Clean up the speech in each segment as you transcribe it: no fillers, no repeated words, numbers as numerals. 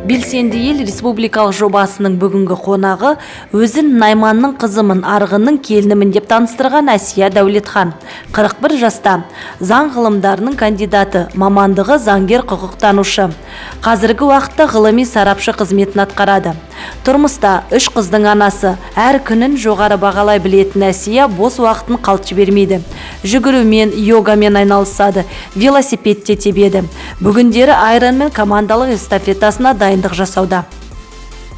Белсенді ел республикалық жобасының бүгінгі қонағы өзін найманның қызымын, арғынның келінімін деп таныстырған Әсия Дәулетхан. 41 жаста, заң ғылымдарының кандидаты, мамандығы заңгер құқықтанушы. Қазіргі уақытта ғылыми сарапшы қызметін атқарады. Тұрмыста, үш қыздың анасы. Әр күнін жоғары бағалай білетін Әсия бос уақытын қалт жібермейді. Жүгірумен, йогамен айналысады, велосипедте тебеді. Бүгіндері Айронмен командалық эстафетасына дайындық жасауда.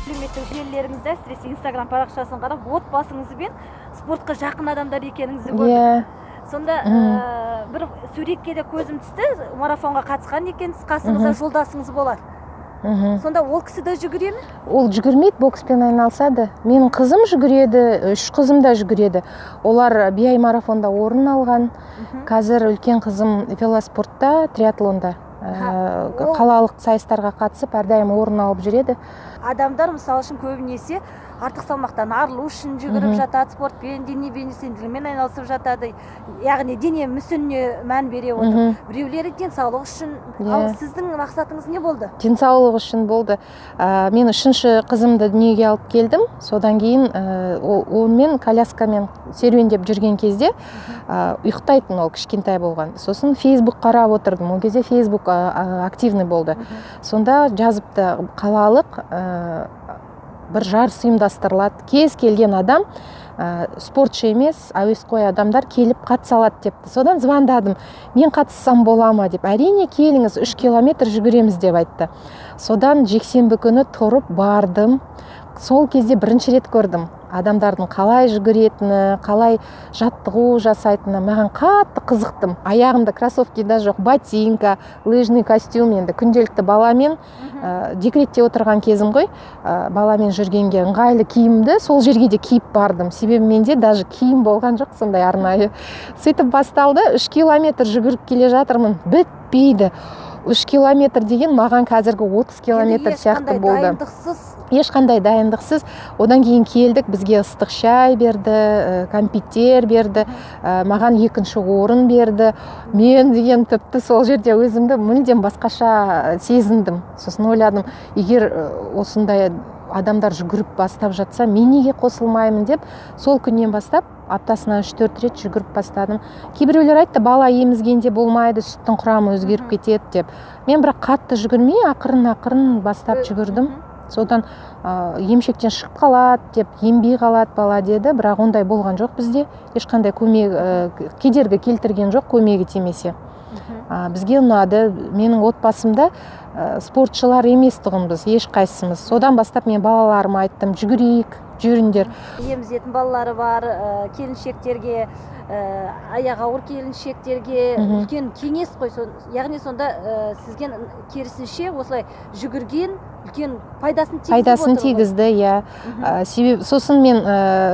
Әлеуметтік желілеріңізде, әсіресе Инстаграм парақшасын қарап, отбасыңызбен спортқа жақын адамдар екеніңізді көрдік. Сонда бір суретке де көзім түсті, марафонға қатысқан екенсіз, қасыңызда жолдасыңыз болады. Сонда ол кісі де жүгіре ме? Ол жүгірмейді, бокспен айналысады. Менің қызым жүгіреді, үш қызым да жүгіреді. Олар BI марафонда орын алған. Қазір үлкен қызым велоспортта, триатлонда қалалық сайыстарға қатысып, әрдайым орын алып жүреді. Адамдар, мысалы үшін, көбінесе артық салмақтан арылу үшін жүгіріп жатады, спортпен, дене белсенділігімен айналысып жатады, яғни дене мүсініне мән бере отырып. Біреулері денсаулық үшін. Ал сіздің мақсатыңыз не болды? Денсаулық үшін болды. Мен үшінші қызымды дүниеге алып келдім. Содан кейін онымен коляскамен серуендеп жүрген кезде ұйықтайтын, ол кішкентай болған. Сосын Фейсбук қарап отырдым. Ол кезде Фейсбук активный болды. Сонда жазыпты: қалалық бір жарыс ұйымдастырылады, кез келген адам, спортшы емес, әуесқой адамдар келіп қатыса алады депті. Содан звондадым: «Мен қатыссам бола ма?» – деп. «Әрине, келіңіз, 3 километр жүгіреміз», – деп айтты. Содан жексенбі күні тұрып бардым. Сол кезде бірінші рет көрдім адамдардың қалай жүгіретіні, қалай жаттығу жасайтыны. Маған қатты қызықтым. Аяғымда кроссовки да жоқ, ботинка, лыжный костюм. Енді күнделікті баламен, декретте отырған кезім ғой, баламен жүргенге ыңғайлы киімді сол жерге де киіп бардым, себебі менде даже киім болған жоқ сондай арнайы. Сөйтіп басталды. 3 километр жүгіріп келе жатырмын, бітпейді. 3 километр деген маған қазіргі 30 километр сияқты Ешқандай болды. дайындықсыз. Ешқандай дайындықсыз. Одан кейін келдік, бізге ыстық шай берді, кәмпиттер берді, маған екінші орын берді. Мен деген тіпті сол жерде өзімді мүлдем басқаша сезіндім. Сосын ойладым: егер осындай адамдар жүгіріп бастап жатса, мен неге қосылмаймын деп. Сол күннен бастап аптасына 3-4 рет жүгіріп бастадым. Кейбіреулер айтты, бала емізгенде болмайды, сүттің құрамы өзгеріп кетеді деп. Мен бірақ қатты жүгірмей, ақырын ақырын бастап жүгірдім. Содан емшектен шығып қалады деп, ембей қалады бала деді, бірақ ондай болған жоқ бізде. Ешқандай көмек, кедергі келтірген жоқ, көмегі тимесе. Бізге ұнады. Менің отбасымда спортшылар емес тұғынбыз ешқайсымыз. Содан бастап мен балаларыма айттым: «Жүгірейік, жүріңдер». Емізетін балалары бар келіншектерге, аяғы ауыр келіншектерге үлкен кеңес қой. Яғни сонда сізге керісінше осылай жүгірген үлкен пайдасын тигізіп Пайдасын отыр ғой. тигізді, иә. Себебі сосын мен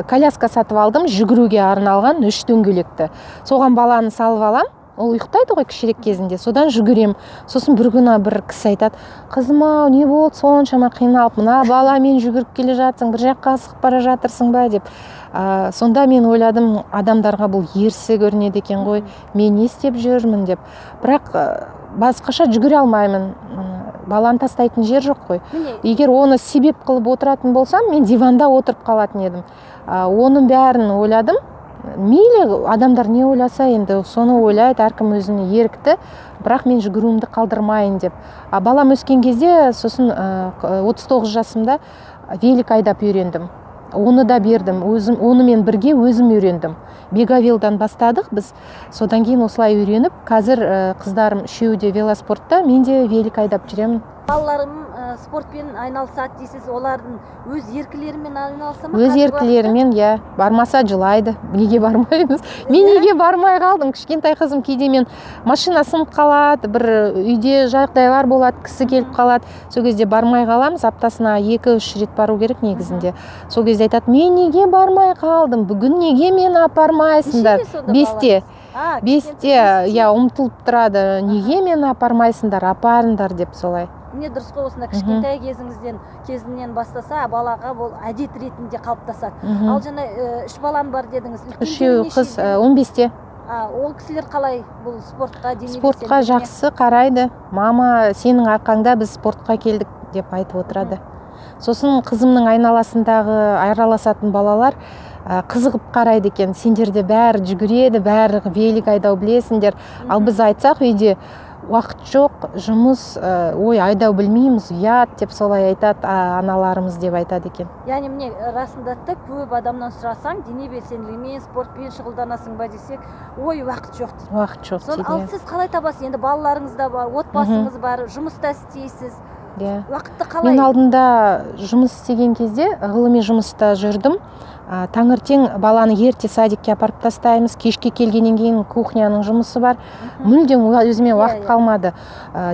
коляска сатып алдым, жүгіруге арналған үш дөңгелекті. Соған баланы салып алам, ол ұйықтайды ғой кішірек кезінде, содан жүгірем. Сосын бір күні бір кісі айтады: «Қызым ау, не болды, соншама қиналып мына баламен жүгіріп келе жатсың, бір жаққа асығып бара жатырсың ба?» – деп. Сонда мен ойладым: адамдарға бұл ерсі көрінеді екен ғой, мен не істеп жүрмін деп. Бірақ басқаша жүгіре алмаймын. Баланы тастайтын жер жоқ қой. Егер оны себеп қылып отыратын болсам, мен диванда отырып қалатын едім. Оның бәрін ойладым: мейлі, адамдар не ойласа, енді соны ойлайды, әркім өзіне ерікті, бірақ мен жүгіруімді қалдырмайын деп. А балам өскен кезде сосын 39 жасымда велик айдап үйрендім. Оны да бердім өзім, онымен бірге өзім үйрендім. Беговелдан бастадық біз. Содан кейін осылай үйреніп, қазір қыздарым үшеуі де велоспортта, мен де велик айдап жүремін. Балаларым спортпен айналысады дейсіз, олардың өз еркілерімен айналыса ма Өз қазіргі? еркілерімен, иә. Бармаса, жылайды: «Неге бармаймыз, мен неге бармай қалдым?» Кішкентай қызым кейде мен машина сынып қалады, бір үйде жағдайлар болады, кісі келіп қалады, сол кезде бармай қаламыз. Аптасына 2-3 рет бару керек негізінде. Сол кезде айтады: «Мен неге бармай қалдым бүгін, неге мені апармайсыңдар?» Нешеде сонда 5-те. балаларыңыз? А, 5-те. Кішкентай. Иә, ұмтылып тұрады: «Неге мені апармайсыңдар, апарыңдар», – деп солай. Міне, дұрыс қой, осында кішкентай кезінен бастаса, балаға бұл әдет ретінде қалыптасады. Ал жаңа үш балам бар дедіңіз, үлкендері Үшеуі қыз. нешеде? 15-те. А, ол кісілер қалай бұл спортқа, дене Спортқа белсенділігіне? жақсы қарайды. «Мама, сенің арқаңда біз спортқа келдік». деп айтып отырады. Сосын қызымның айналасындағы араласатын балалар қызығып қарайды екен: «Сендерде бәрі жүгіреді, бәрі велик айдау білесіңдер, ал біз айтсақ, үйде уақыт жоқ, жұмыс, ой, айдау білмейміз, ұят», – деп солай айтады аналарымыз деп айтады екен. Яғни, міне, расында да көп адамнан сұрасаң, дене белсенділігімен, спортпен шұғылданасың ба десек, «Ой, уақыт жоқ», – дейді. Уақыт жоқ Соны дейді. Ал сіз қалай табасыз? Енді балаларыңыз да бар, отбасыңыз бар, жұмыста істейсіз. Уақытты қалай? Мен алдында жұмыс істеген кезде ғылыми жұмыста жүрдім. Таңертең баланы ерте садикке апарып тастаймыз, кешке келгеннен кейін кухняның жұмысы бар, мүлдем өзіме уақыт қалмады.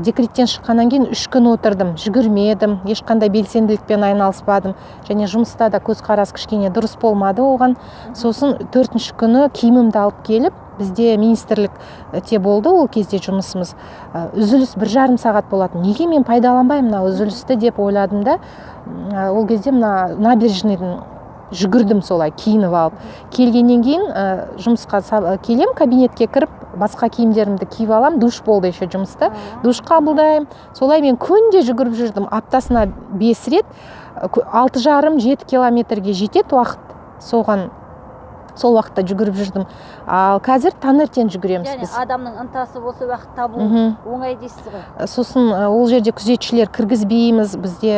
Декреттен шыққаннан кейін 3 күн отырдым, жүгірмедім, ешқандай белсенділікпен айналыспадым және жұмыста да көзқарас кішкене дұрыс болмады оған. Сосын төртінші күні киімімді алып келіп, бізде министрлікте болды ол кезде жұмысымыз, үзіліс 1,5 сағат болатын. Неге мен пайдаланбаймын мына үзілісті деп ойладым да, ол кезде мына набережныйдың жүгірдім солай киініп алып. Келгеннен кейін жұмысқа келем, кабинетке кіріп, басқа киімдерімді киіп алам. Душ болды еще жұмыста, душ қабылдаймын. Солай мен күнде жүгіріп жүрдім, аптасына 5 рет, 6,5-7 километрге жетеді уақыт, соған сол уақытта жүгіріп жүрдім. Ал қазір таңертең жүгіреміз Яғни біз. адамның ынтасы болса, уақыт табу оңай дейсіз ғой. Сосын ол жерде күзетшілер кіргізбейміз, бізде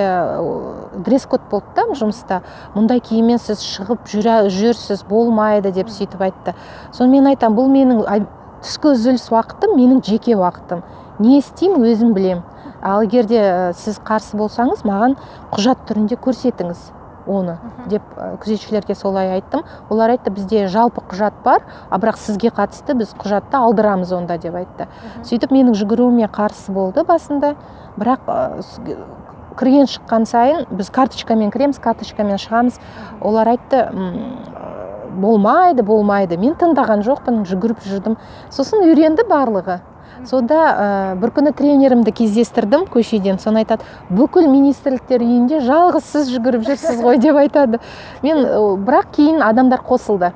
дресс-код болды да жұмыста. «Мұндай киіммен сіз шығып жүрсіз болмайды», – деп сөйтіп айтты. Соны мен айтамын: «Бұл менің түскі үзіліс уақытым, менің жеке уақытым, не істеймін, өзім білем. Ал егер де сіз қарсы болсаңыз, маған құжат түрінде көрсетіңіз оны», – деп күзетшілерге солай айттым. Олар айтты: «Бізде жалпы құжат бар, а бірақ сізге қатысты біз құжатты алдырамыз онда», – деп айтты. Сөйтіп менің жүгіруіме қарсы болды басында, бірақ кірген шыққан сайын біз карточкамен кіреміз, карточкамен шығамыз. Олар айтты: «Болмайды, болмайды». Мен тыңдаған жоқпын, жүгіріп жүрдім. Сосын үйренді барлығы. Сонда бір күні тренерімді кездестірдім көшеден. Соны айтады: «Бүкіл министрліктер үйінде жалғыз сіз жүгіріп жүрсіз ғой», – деп айтады. Мен бірақ кейін адамдар қосылды,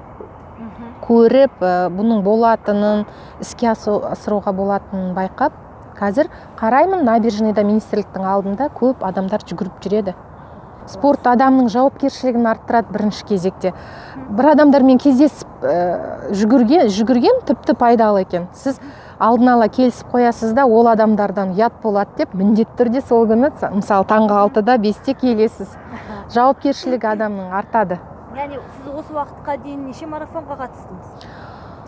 көріп, бұның болатынын, іске асыруға болатынын байқап. Қазір қараймын, набережныйда, министрліктің алдында көп адамдар жүгіріп жүреді. Спорт адамның жауапкершілігін арттырады бірінші кезекте. Бір адамдармен кездесіп жүгірген тіпті пайдалы екен. Сіз алдын ала келісіп қоясыз да, ол адамдардан ұят болады деп, міндетті түрде сол күні, мысалы, таңғы 6-да, 5-те келесіз. Жауапкершілігі адамның артады. Яғни сіз осы уақытқа дейін неше марафонға қатыстыңыз?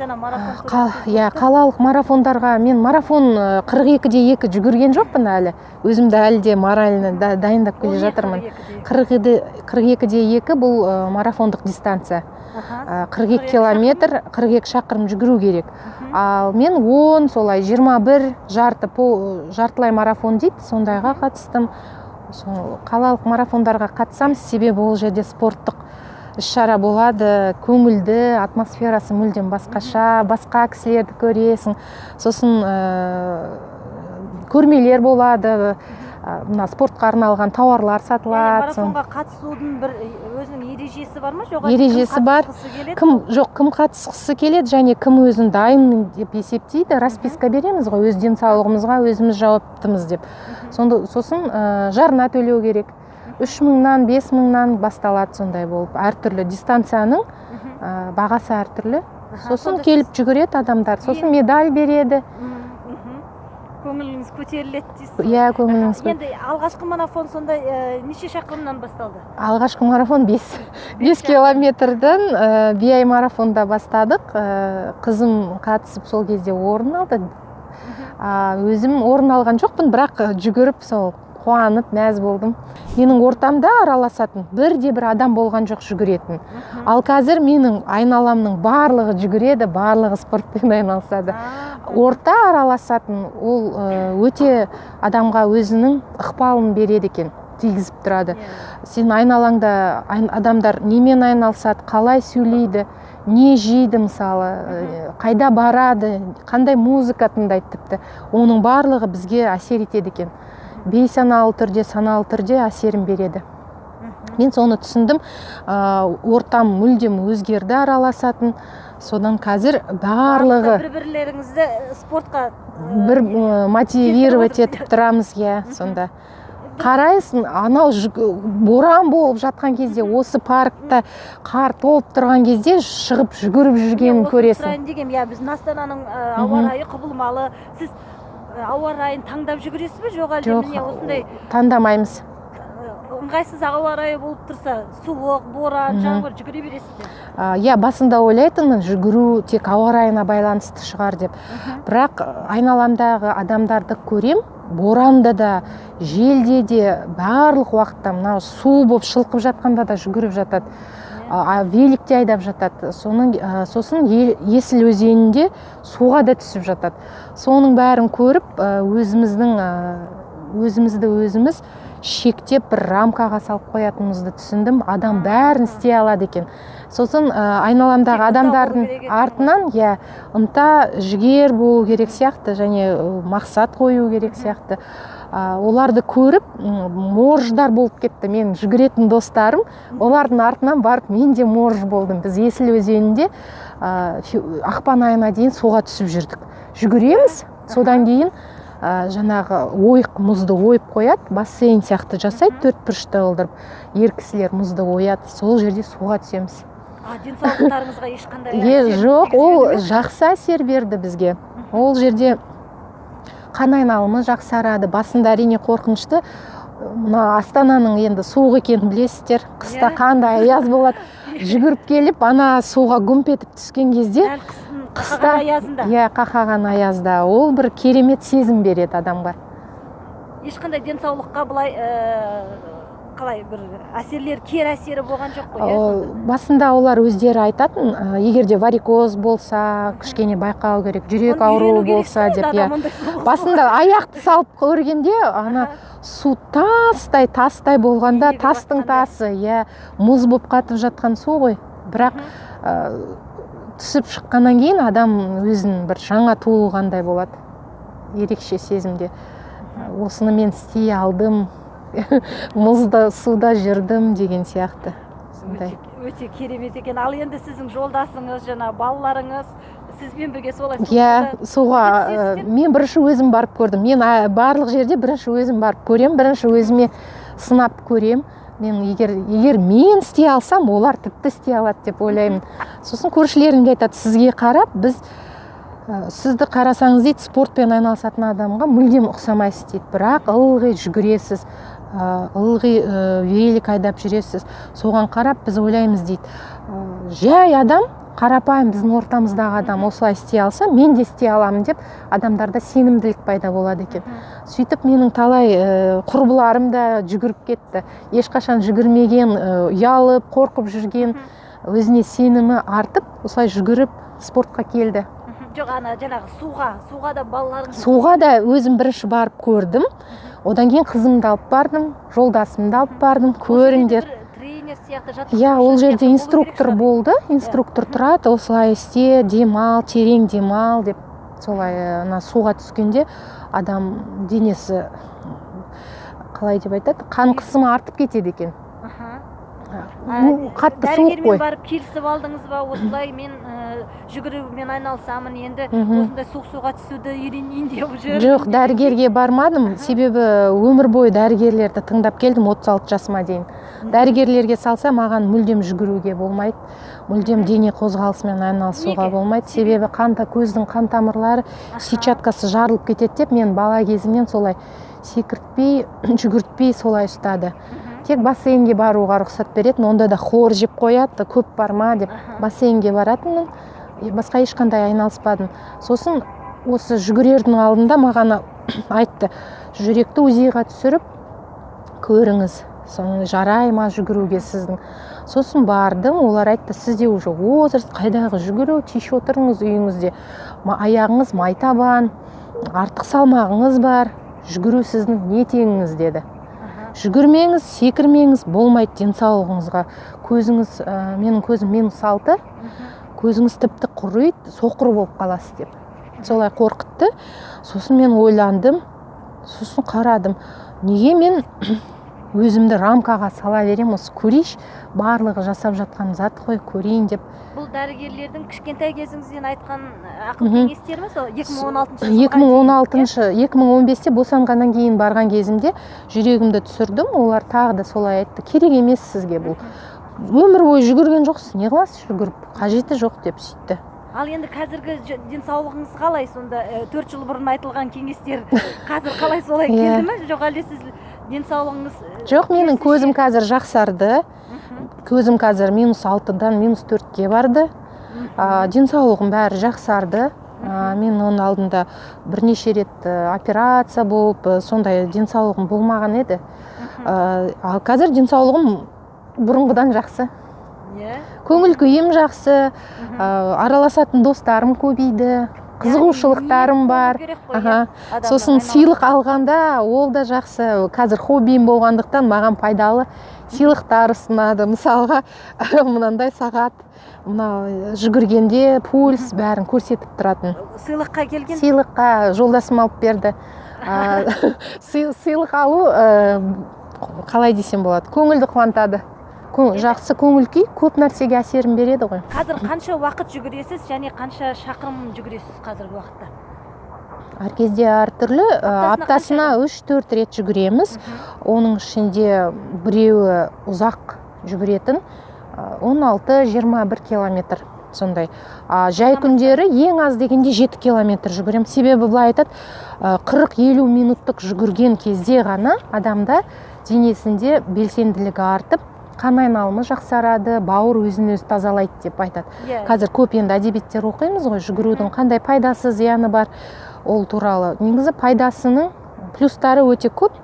Жаңа марафон туралы Иә, сөз болды. қалалық марафондарға мен марафон 42-де 2 жүгірген жоқпын әлі. Өзімді әлі де морально дайындап Ол келе не жатырмын. 42-де 2? 42-де 2 бұл марафондық дистанция. 42 42 километр, 42 шақырым жүгіру керек. Ал мен 10, солай 21 жарты, жартылай марафон дейді, сондайға қатыстым. Сол қалалық марафондарға қатысамыз, себебі ол жерде спорттық іс шара болады, көңілді, атмосферасы мүлдем басқаша, басқа кісілерді көресің. Сосын көрмелер болады, мына спортқа арналған тауарлар Яғни сатылады. Марафонға қатысудың бір өзінің ережесі бар ма, жоқ әлде кім Ережесі бар. қатысқысы келеді? Кім жоқ, кім қатысқысы келеді және кім өзін дайынмын деп есептейді. Расписка береміз ғой, өз денсаулығымызға өзіміз жауаптымыз деп. Сонда сосын жарна төлеу керек, 3000-нан, 5000-нан басталады, сондай болып әртүрлі дистанцияның бағасы әртүрлі. Сосын Сонда келіп жүгіреді адамдар, сосын медаль береді. Көңіліңіз көтеріледі дейсіз ғой. Иә, көңіліңіз Енді алғашқы марафон сонда неше шақырымнан басталды? Алғашқы марафон 5 километрден, BI марафонда бастадық. Қызым қатысып, сол кезде орын алды. Өзім орын алған жоқпын, бірақ жүгіріп, сол қуанып, мәз болдым. Менің ортамда араласатын бірде бір адам болған жоқ жүгіретін. Ал қазір менің айналамның барлығы жүгіреді, барлығы спортпен айналысады. Орта араласатын ол өте адамға өзінің ықпалын береді екен, тигізіп тұрады. Сен айналаңда адамдар немен айналысады, қалай сөйлейді, не жейді, мысалы, қайда барады, қандай музыка тыңдайды, тіпті оның барлығы бізге әсер етеді екен. Бейсаналы түрде, саналы түрде әсерін береді. Мен соны түсіндім. Ортам мүлдем өзгерді араласатын. Содан қазір барлығы Бір бірлеріңізді спортқа бір мотивировать келтіріп етіп тұрамыз, иә, сонда. Дұрыс. Қарайсың, анау боран болып жатқан кезде, осы паркта қар толып тұрған кезде шығып жүгіріп жүргенін Міне, осыны көресің. сұрайын дегенмін, иә. Біздің Астананың ауа райы құбылмалы. Сіз ауа райын таңдап жүгіресіз бе, жоқ әлде Жоқ, міне осындай таңдамаймыз. Ыңғайсыз ауа райы болып тұрса, суық, боран, жаңбыр, жүгіре бересіздер? Иә, басында ойлайтынмын, жүгіру тек ауа райына байланысты шығар деп. Бірақ айналамдағы адамдарды көрем, боранда да, желде де, барлық уақытта, мынау су болып шылқып жатқанда да жүгіріп жатады, великте айдап жатады. Соның сосын Есіл өзенінде суға да түсіп жатады. Соның бәрін көріп, өзімізді өзіміз шектеп, бір рамкаға салып қоятынымызды түсіндім. Адам бәрін істей алады екен. Сосын айналамдағы Тек ынта болу адамдардың керек екен ғой. артынан, иә, ынта, жігер болу керек сияқты және мақсат қою керек сияқты. Оларды көріп, морждар болып кетті мен жүгіретін достарым. Олардың артынан барып, мен де морж болдым. Біз Есіл өзенінде ақпан айына дейін суға түсіп жүрдік. Жүгіреміз, содан кейін жаңағы ойық, мұзды ойып қояды, бассейн сияқты жасайды, төрт бұрышты қылдырып, ер кісілер мұзды ояды, сол жерде суға түсеміз. А денсаулықтарыңызға ешқандай Е, әсер жоқ, ол тигізбеді ме? жақсы әсер берді бізге. Ол жерде қан айналымы жақсарады. Басында, әрине, қорқынышты. Мына Астананың енді суық екенін білесіздер, қыста қандай аяз болады. Жүгіріп келіп, ана суға гүмп етіп түскен кезде, Дәл қыстың қыста, қақаған аязында. Иә, қақаған аязда ол бір керемет сезім береді адамға. Ешқандай денсаулыққа былай қалай, бір әсерлер, кері әсері болған жоқ қой, иә, Ол сонда? Басында олар өздері айтатын, егер де варикоз болса, кішкене байқау керек, жүрек Оны ауруы үйрену керек болса шығар деп. енді Иә. адам ондай суға. Басында аяқты салып көргенде, ана су тастай тастай болғанда, Инеге тастың батқандай. тасы, иә, мұз болып қатып жатқан су ғой. Бірақ түсіп шыққаннан кейін адам өзін бір жаңа туылғандай болады, ерекше сезімде. Осыны мен істей алдым, мұзда, суда жүрдім деген сияқты, сондай. Өте, өте керемет екен. Ал енді сіздің жолдасыңыз, жаңа балаларыңыз сізбен бірге солай Иә, суға түсесіздер? Мен бірінші өзім барып көрдім. Мен барлық жерде бірінші өзім барып көрем, бірінші өзіме сынап көрем. Мен егер мен істей алсам, олар тіпті істей алады деп ойлаймын. Сосын көршілерім де айтады, сізге қарап, біз сізді қарасаңыз, дейді, спортпен айналысатын адамға мүлдем ұқсамайсыз, дейді, бірақ ылғи жүгіресіз, ылғи велик айдап жүресіз, соған қарап біз ойлаймыз, дейді, жай адам, қарапайым біздің ортамыздағы адам осылай істей алса, мен де істей аламын деп адамдарда сенімділік пайда болады екен. Сөйтіп менің талай құрбыларым да жүгіріп кетті. Ешқашан жүгірмеген, ұялып, қорқып жүрген, өзіне сенімі артып, осылай жүгіріп спортқа келді. Жоқ, ана жаңағы суға да балаларыңыз? Суға да өзім бірінші барып көрдім, одан кейін қызымды алып бардым, жолдасымды алып бардым, Ол жерде көріңдер. бір тренер сияқты, Иә, ол жаттықтырушы жерде сияқты болу керек инструктор шығар. болды. Инструктор тұрады, осылай істе, демал, терең демал деп. Солай ана суға түскенде адам денесі, қалай деп айтады, қан қысымы артып кетеді екен. Ну, қатты суық Дәрігермен қой. барып келісіп алдыңыз ба, осылай мен жүгірумен айналысамын енді, осындай суық суға түсуді үйренейін деп жүрмін Жоқ, деп? дәрігерге бармадым, себебі өмір бойы дәрігерлерді тыңдап келдім 36 жасыма дейін. Дәрігерлерге салса, маған мүлдем жүгіруге болмайды, мүлдем дене қозғалысымен айналысуға Неге? болмайды. Себебі қанта, көздің қан тамырлары, сетчаткасы жарылып кетеді деп, мен бала кезімнен солай секіртпей, жүгіртпей солай ұстады. Тек бассейнге баруға рұқсат беретін, онда да хлор жеп қояды, көп барма деп. Бассейнге баратынмын, басқа ешқандай айналыспадым. Сосын осы жүгірердің алдында маған айтты, жүректі УЗИ-ға түсіріп көріңіз, соны, жарай ма жүгіруге сіздің. Сосын бардым, олар айтты, сізде уже возраст, қайдағы жүгіру, тише отырыңыз үйіңізде, аяғыңыз майтабан, артық салмағыңыз бар, жүгіру сіздің не теңіңіз, деді. Жүгірмеңіз, секірмеңіз, болмайды денсаулығыңызға. Көзіңіз, менің көзім -6, көзіңіз тіпті құриды, соқыр болып қаласыз деп солай қорқытты. Сосын мен ойландым, сосын қарадым, неге мен Өзімді рамкаға сала беремін, осы көрейінші, барлығы жасап жатқан зат қой, көрейін деп. Бұл дәрігерлердің кішкентай кезіңізден айтқан ақыл кеңестері ме сол 2016 жылға? 2016, 2015-те босанғаннан кейін барған кезімде жүрегімді түсірдім. Олар тағы да солай айтты: керек емес сізге бұл, өмір бойы жүгірген жоқсыз, не қыласыз жүгіріп, қажеті жоқ деп сөйтті. Ал енді қазіргі денсаулығыңыз қалай сонда? 4 жыл бұрын айтылған кеңестер қазір қалай, солай келді ме, жоқ әлде сіз денсаулығыңыз Жоқ, менің керісінше? көзім қазір жақсарды. Көзім қазір -6-дан -4-ке барды. Денсаулығым бәрі жақсарды. Мен оның алдында бірнеше рет операция болып, сондай денсаулығым болмаған еді. Ал қазір денсаулығым бұрынғыдан жақсы. Көңіл күйім жақсы, араласатын достарым көбейді, қызығушылықтарым Ниет бар. болу керек қой, Аха. иә, адамның Сосын айналасында. сыйлық алғанда ол да жақсы. Қазір хоббиім болғандықтан, маған пайдалы сыйлықтар ұсынады. Мысалға, мынандай сағат, мына жүгіргенде пульс бәрін көрсетіп тұратын. Сыйлыққа келген? Сыйлыққа жолдасым алып берді. Сыйлық алу, қалай десем болады, көңілді қуантады. Жақсы көңіл күй көп нәрсеге әсерін береді ғой. Қазір қанша уақыт жүгіресіз және қанша шақырым жүгіресіз қазіргі уақытта? Әр кезде әртүрлі. Аптасына? Аптасына 3-4 рет жүгіреміз. Оның ішінде біреуі ұзақ жүгіретін, 16-21 километр сондай. А жай күндері ең аз дегенде 7 километр жүгіремін. Себебі былай айтады: 40-50 минуттық жүгірген кезде ғана адамда денесінде белсенділігі артып, қан айналымы жақсарады, бауыр өзін өзі тазалайды деп айтады. Қазір көп енді әдебиеттер оқимыз ғой, жүгірудің қандай пайдасы, зияны бар, ол туралы. Негізі пайдасының плюстары өте көп.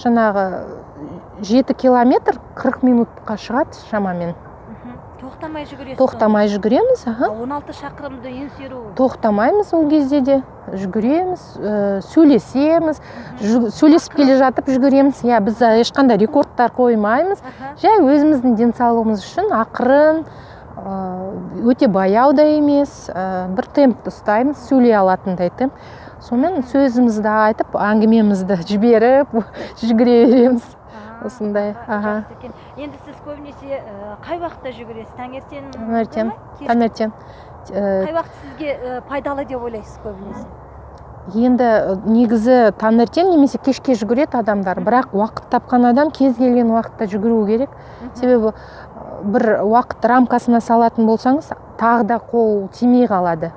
Жаңағы 7 километр 40 минутқа шығады шамамен. Тоқтамай жүгіресіз? Тоқтамай жүгіреміз, аха. 16 шақырымды еңсеру. Тоқтамаймыз, ол кезде де жүгіреміз, сөйлесеміз, сөйлесіп келе жатып жүгіреміз. Иә, біз ешқандай рекордтар қоймаймыз. Жай өзіміздің денсаулығымыз үшін ақырын, өте баяу да емес, бір темпті ұстаймыз, сөйлей алатындай темп. Сонымен сөзімізді айтып, әңгімемізді жіберіп жүгіре береміз. Осындай, аха. Жақсы екен. Енді сіз көбінесе қай уақытта жүгіресіз? Таңертең? Таңертең. Ма, кеш? Таңертең. Қай уақыт сізге пайдалы деп ойлайсыз көбінесе? Енді негізі таңертең немесе кешке жүгіреді адамдар, бірақ уақыт тапқан адам кез келген уақытта жүгіру керек. Себебі бір уақыт рамкасына салатын болсаңыз, тағы да қол тимей қалады.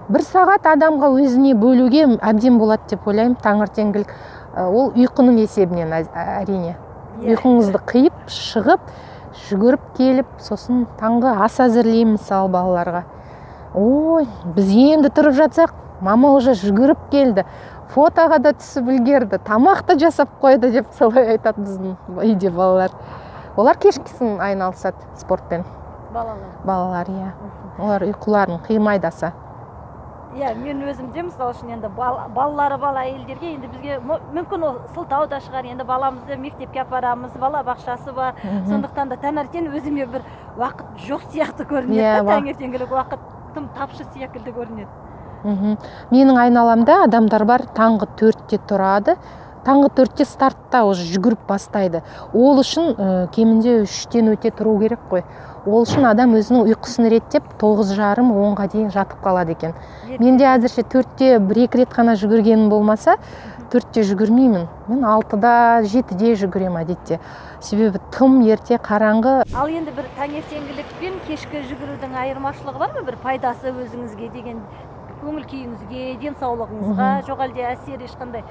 Бір сағат адамға өзіне бөлуге әбден болады деп ойлаймын таңертеңгілік. Ол ұйқының есебінен, әрине. Ұйқыңызды қиып шығып, жүгіріп келіп, сосын таңғы ас әзірлеймін, мысалы, балаларға. Ой, біз енді тұрып жатсақ, мама уже жүгіріп келді, фотоға да түсіп үлгерді, тамақ та жасап қойды деп солай айтады біздің үйде балалар. Олар кешкісін айналысады спортпен. Балалар? Балалар, иә, олар ұйқыларын қимайды аса. Иә, мен өзім де, мысалы үшін, енді балалары бала әйелдерге, енді бізге мүмкін ол сылтау да шығар, енді баламызды мектепке апарамыз, бала бақшасы бар. Сондықтан да таңертең өзіме бір уақыт жоқ сияқты көрінеді да, таңертеңгілік уақыт тым тапшы секілді көрінеді. Менің айналамда адамдар бар, таңғы 4-те тұрады, таңғы 4-те стартта уже жүгіріп бастайды. Ол үшін кемінде 3-тен өте тұру керек қой. Ол үшін адам өзінің ұйқысын реттеп, 9:30, 10-ға дейін жатып қалады екен. Менде әзірше 4-те бір екі рет қана жүгіргенім болмаса, 4-те жүгірмеймін. Мен 6-да, 7-де жүгіремін әдетте, себебі тым ерте, қараңғы. Ал енді бір таңертеңгілік пен кешкі жүгірудің айырмашылығы бар ма, бір пайдасы өзіңізге деген, көңіл күйіңізге, денсаулығыңызға, жоқ әлде әсері ешқандай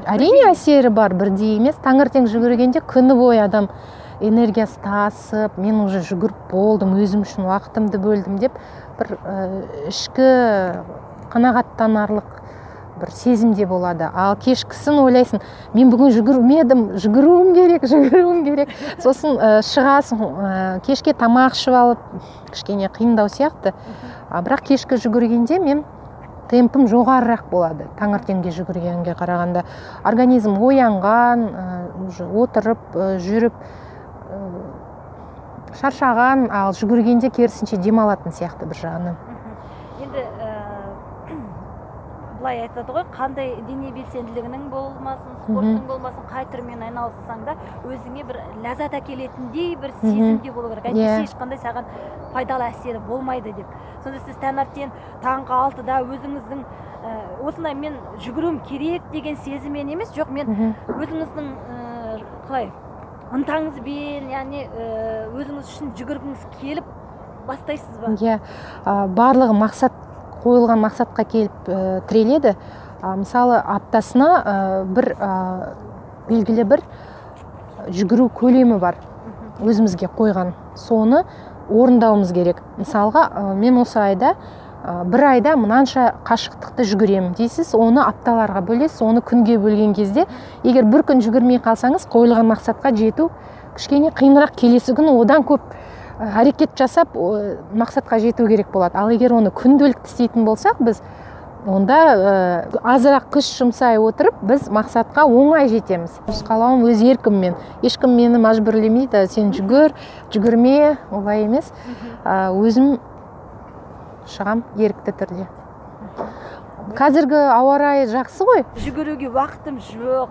Әрине, әсері бар, бірдей емес. Таңертең жүгіргенде күні бойы адам энергиясы тасып, мен уже жүгіріп болдым, өзім үшін уақытымды бөлдім деп бір ішкі қанағаттанарлық бір сезімде болады. Ал кешкісін ойлайсың: мен бүгін жүгірмедім, жүгіруім керек, жүгіруім керек. Сосын шығасың, кешке тамақ ішіп алып, кішкене қиындау сияқты. А бірақ кешкі жүгіргенде мен темпім жоғарырақ болады таңертеңге жүгіргенге қарағанда. Организм оянған, уже отырып, жүріп, шаршаған. Ал жүгіргенде керісінше демалатын сияқты бір жағынан. Енді Былай айтады ғой, қандай дене белсенділігінің болмасын, спорттың болмасын, қай түрімен айналыссаң да, өзіңе бір ләззат әкелетіндей бір сезімде болу керек, әйтпесе ешқандай саған пайдалы әсері болмайды деп. Сонда сіз таңертең таңғы 6-да өзіңіздің осындай мен жүгіруім керек деген сезіммен емес, жоқ, мен өзіңіздің қалай ынтаңызбен, яғни өзіңіз үшін жүгіргіңіз келіп бастайсыз ба? Иә, барлығы мақсат қойылған мақсатқа келіп тіреледі. Мысалы, аптасына бір белгілі бір жүгіру көлемі бар өзімізге қойған, соны орындауымыз керек. Мысалға, мен осы айда, бір айда мынанша қашықтықты жүгіремін дейсіз, оны апталарға бөлесіз, оны күнге бөлген кезде, егер бір күн жүгірмей қалсаңыз, қойылған мақсатқа жету кішкене қиынырақ. Келесі күні одан көп әрекет жасап, мақсатқа жету керек болады. Ал егер оны күнделікті істейтін болсақ, біз онда азырақ күш жұмсай отырып, біз мақсатқа оңай жетеміз. Өз қалауым, өз еркіммен, ешкім мені мәжбүрлемейді, сен жүгір, жүгірме, олай емес. Өзім шығам ерікті түрде. Қазіргі ауа райы жақсы ғой. Жүгіруге уақытым жоқ,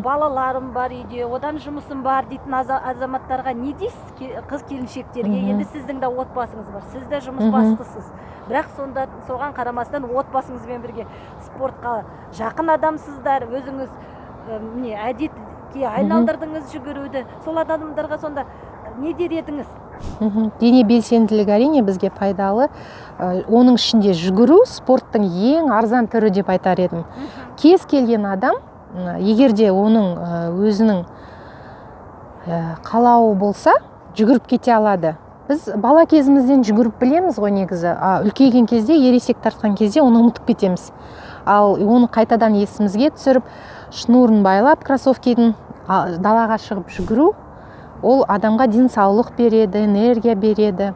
балаларым бар үйде, одан жұмысым бар дейтін азаматтарға не дейсіз, қыз келіншектерге? Енді сіздің де отбасыңыз бар, сіз де жұмыс бастысыз, бірақ сонда соған қарамастан отбасыңызбен бірге спортқа жақын адамсыздар, өзіңіз міне әдетке айналдырдыңыз жүгіруді. Сол адамдарға сонда не дер едіңіз? Дене белсенділігі, әрине, бізге пайдалы. Оның ішінде жүгіру спорттың ең арзан түрі деп айтар едім. Кез келген адам, егер де оның өзінің қалауы болса, жүгіріп кете алады. Біз бала кезімізден жүгіріп білеміз ғой негізі, а үлкейген кезде, ересек тартқан кезде оны ұмытып кетеміз. Ал оны қайтадан есімізге түсіріп, шнурын байлап кроссовкидің, далаға шығып жүгіру, ол адамға денсаулық береді, энергия береді.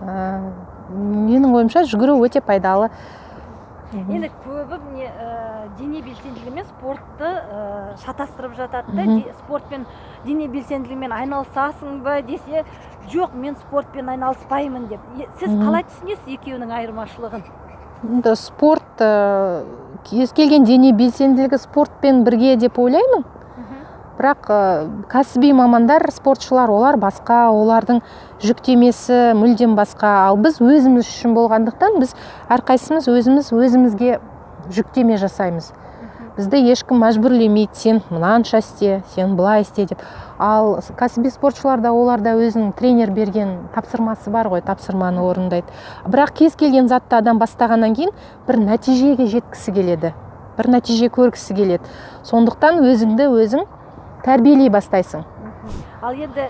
Менің ойымша, жүгіру өте пайдалы. Енді көбі міне дене белсенділігі мен спортты шатастырып жатады да. Спортпен, дене белсенділігімен айналысасың ба десе, жоқ, мен спортпен айналыспаймын деп. Сіз қалай түсінесіз екеуінің айырмашылығын? Енді спорт, кез келген дене белсенділігі спортпен бірге деп ойлаймын. Бірақ кәсіби мамандар, спортшылар, олар басқа, олардың жүктемесі мүлдем басқа. Ал біз өзіміз үшін болғандықтан, біз әрқайсымыз өзіміз өзімізге жүктеме жасаймыз. Бізді ешкім мәжбүрлемейді, сен мынанша істе, сен былай істе деп. Ал кәсіби спортшыларда, оларда өзінің тренер берген тапсырмасы бар ғой, тапсырманы орындайды. Бірақ кез келген затты адам бастағаннан кейін бір нәтижеге жеткісі келеді, бір нәтиже көргісі келеді. Сондықтан өзіңді өзің тәрбиелей бастайсың. Ал енді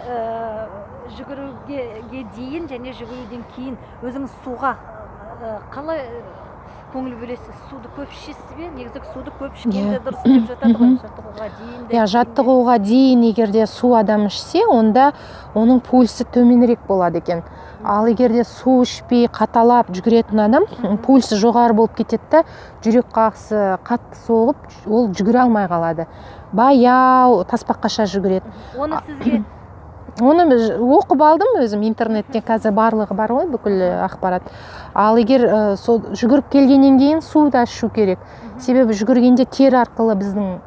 жүгіруге дейін және жүгіруден кейін өзіңіз суға қалай көңіл бөлесіз? Суды көп ішесіз бе? Негізі суды көп ішкен де дұрыс деп жатады ғой, жаттығуға дейін де, Иә, жаттығуға дейін егер де су адам ішсе, онда оның пульсі төменірек болады екен. Ал егер де су ішпей қаталап жүгіретін адам, пульсі жоғары болып кетеді да, жүрек қағысы қатты соғып, ол жүгіре алмай қалады, баяу тасбақаша жүгіреді. Оны сізге Оны оқып алдым өзім интернетте, қазір барлығы бар ғой, бүкіл ақпарат. Ал егер сол жүгіріп келгеннен кейін су да ішу керек, себебі жүгіргенде тер арқылы біздің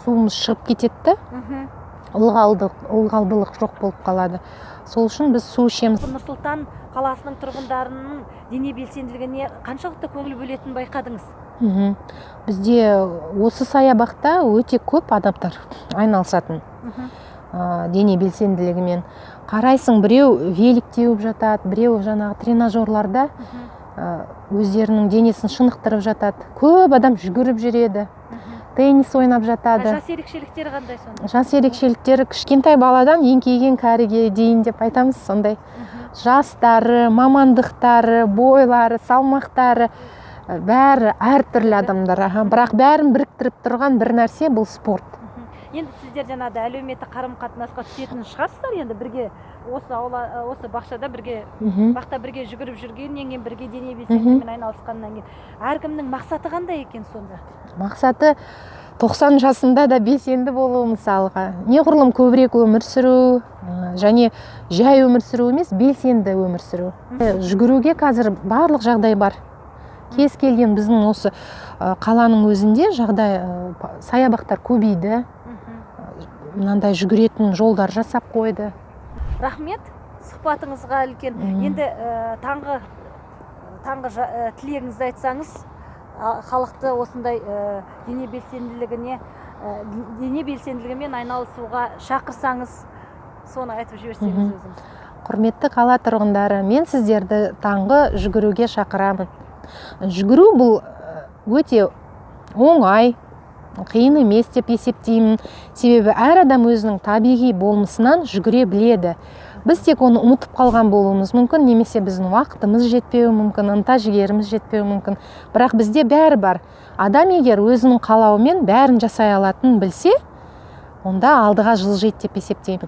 суымыз шығып кетеді да, ылғалдылық жоқ болып қалады. Сол үшін біз су ішеміз. Нұр Сұлтан қаласының тұрғындарының дене белсенділігіне қаншалықты көңіл бөлетінін байқадыңыз? Бізде осы саябақта өте көп адамдар айналысатын дене белсенділігімен. Қарайсың, біреу велик теуіп жатады, біреу жаңағы тренажерларда өздерінің денесін шынықтырып жатады. Көп адам жүгіріп жүреді, теннис ойнап жатады. Жас ерекшеліктері қандай сонда? Жас ерекшеліктері кішкентай баладан еңкейген кәріге дейін деп айтамыз сондай. Жастары, мамандықтары, бойлары, салмақтары, бәрі әртүрлі адамдар. Аха, бірақ бәрін біріктіріп тұрған бір нәрсе — бұл спорт. Енді сіздер жаңағыдай әлеуметтік қарым қатынасқа түсетін шығарсыздар, енді бірге осы аула, осы бақшада бірге, бақта бірге жүгіріп жүргеннен кейін, бірге дене белсенділігімен айналысқаннан кейін әркімнің мақсаты қандай екен сонда? Мақсаты 90 жасында да белсенді болу, мысалға, неғұрлым көбірек өмір сүру, және жай өмір сүру емес, белсенді өмір сүру. Жүгіруге қазір барлық жағдай бар. Кез келген біздің осы қаланың өзінде жағдай, саябақтар көбейді, мынандай жүгіретін жолдар жасап қойды. Рахмет сұхбатыңызға үлкен. Енді таңғы тілегіңізді айтсаңыз, халықты осындай дене белсенділігімен айналысуға шақырсаңыз, соны айтып жіберсеңіз өзіңіз. Құрметті қала тұрғындары, мен сіздерді таңғы жүгіруге шақырамын. Жүгіру бұл өте оңай, қиын емес деп есептеймін. Себебі әр адам өзінің табиғи болмысынан жүгіре біледі. Біз тек оны ұмытып қалған болуымыз мүмкін, немесе біздің уақытымыз жетпеуі мүмкін, ынта жігеріміз жетпеуі мүмкін. Бірақ бізде бәрі бар. Адам егер өзінің қалауымен бәрін жасай алатынын білсе, онда алдыға жылжиды деп есептеймін.